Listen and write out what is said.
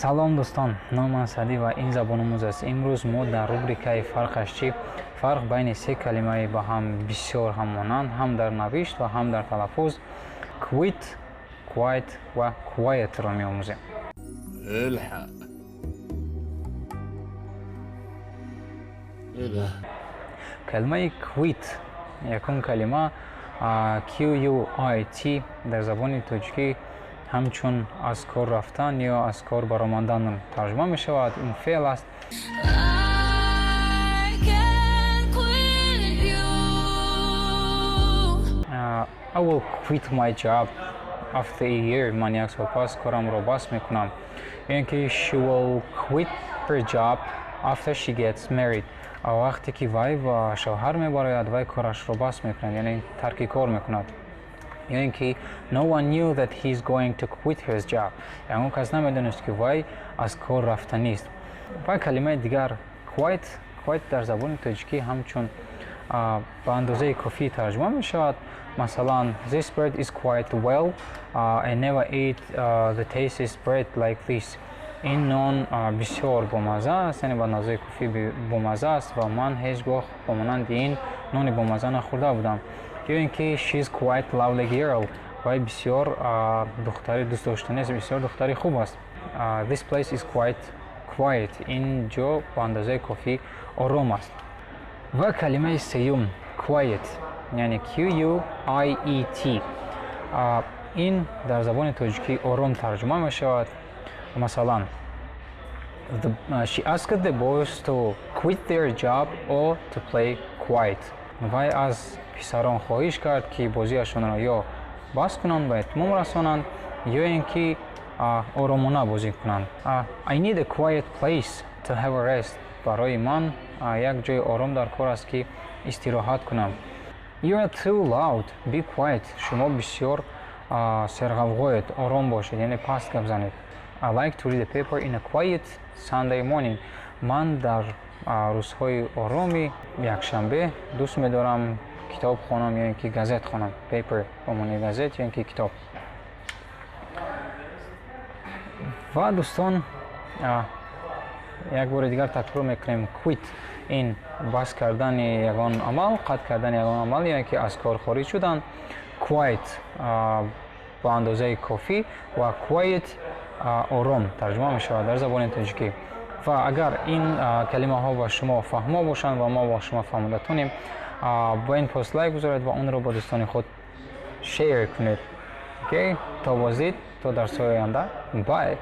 Салом, дӯстон, номи ман Саъдӣ ва ин Забономӯз аст. Имрӯз мо дар рубрикаи «Фарқаш чӣ» фарқ байни се калимаи ба ҳам бисёр ҳамонанд ҳам дар навишт ва ҳам дар талаффуз quit, quite ва quiet-ро меомӯзем. الحق ايه ده؟ Калимаи quit, якум калима, quit, дар забони тоҷикӣ ҳамчун аз кор рафтан ё аз кор баромадан тарҷума мешавад. Ин феъл аст. I can't quit you. I will quit my job after a year. Ман як сол пас корамро бас мекунам. Ё ин ки she will quit her job after she gets married. Вақте ки вай ба шавҳар мебарояд, вай корашро бас мекунад, яъне тарки кор мекунад. Ё ин ки no one knew that he's going to quit his job. Ягон кас намедонист, ки вай аз кор рафтанист. Ва калимаи дигар quite. Quite дар забони тоҷикӣ ҳамчун ба андозаи кофӣ тарҷума мешавад. Масалан, this bread is quite well. I never ate the tastiest bread like this. Ин нон бисёр бомазза аст, яъне ба андозаи кофӣ бомазза аст ва ман ҳеҷ гоҳ ба монанди ин нони бомазза нахӯрда будам. Ё ин ки she's quite lovely girl. Вай бисёр духтари дӯстдоштанист, бисёр духтари хуб аст. This place is quite quiet. Ин ҷо ба андозаи кофӣ ором аст. Ва калимаи сеюм quiet, яъне quiet. Ин дар забони тоҷикӣ ором тарҷума мешавад. Масалан, she asked the boys to quit their job or to play quiet. Вай аз писарон хоҳиш кард, ки бозиашонро ё бас кунанд, ба итмом расонанд, ё ин ки оромона бозӣ кунанд. I need a quiet place to have a rest. Барои ман як ҷои ором дар кор аст, ки истироҳат кунам. You are too loud, be quiet. Шумо бисёр серғавғоед, ором бошед, яъне паст гап занед. I like to read a paper in a quiet Sunday morning. Ман дар рӯзҳои ороми якшанбе дӯст медорам китоб хонам ё ин ки газет хонам. Paper ба маънои газет ё ин ки китоб. Ва дӯстон, як бори дигар такрор мекунем: quit ин бас кардани ягон амал, қатъ кардани ягон амал ё ин ки аз кор хориҷ шудан, quite ба андозаи кофӣ ва quiet ором тарҷума мешавад дар забони тоҷикӣ. Ва агар ин калимаҳо ба шумо фаҳмо бошанд ва мо ба шумо фаҳмода тонем, ба ин пост лайк гузоред ва онро ба дӯстони худ share кунед. Окей, то боздид, то дарсҳои оянда, bye.